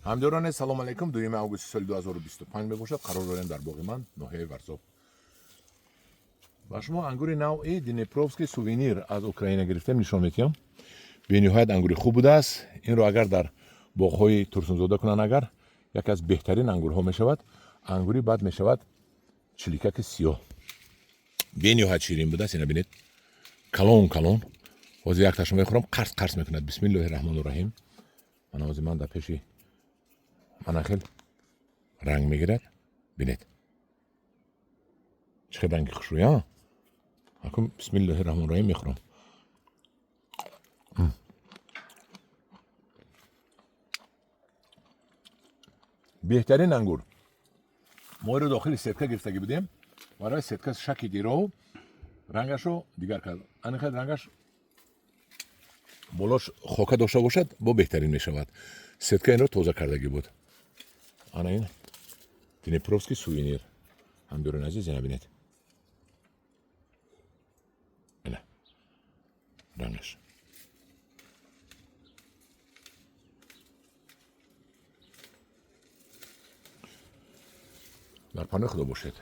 Ҳамдиёроне, салом алейкум. 2 августи соли 2025 мебошад. Қарор дорем дар боғи ман, ноҳияи Варзоб. Ба шумо ангури навъи Днепровский сувенир аз Украина гирифтем, нишон медиҳам. Бениҳоят ангури хуб будааст. Инро агар дар боғҳои Турсунзода кунанд, агар яке аз беҳтарин ангурҳо мешавад. Ангури баъд мешавад чиликаки сиёҳ. Бениҳоят ширин будааст. Ина бинед, калон калон. Ҳозир якташо мехӯрам, қарс қарс мекунад. Бисмиллоҳи раҳмону раҳим. Мана ҳозир ман дар пеши мана хел ранг мегирад. Бинед, чӣ хел ранги хушрӯя. Акун бисмиллоҳи раҳмону раҳим мехӯрам. Беҳтарин ангур. Мо иро дохили сетка гирифтагӣ будем. Барои сетка шаки диров рангашро дигар кард. Ани хел рангаш болош хока дошта бошад, бо беҳтарин мешавад. Сетка инро тоза кардагӣ буд. Ана ин Днепровский сувенир. Ҳамдиёрони азиз, ина бинед, ина рангаш. Дар паноҳи Худо бошед.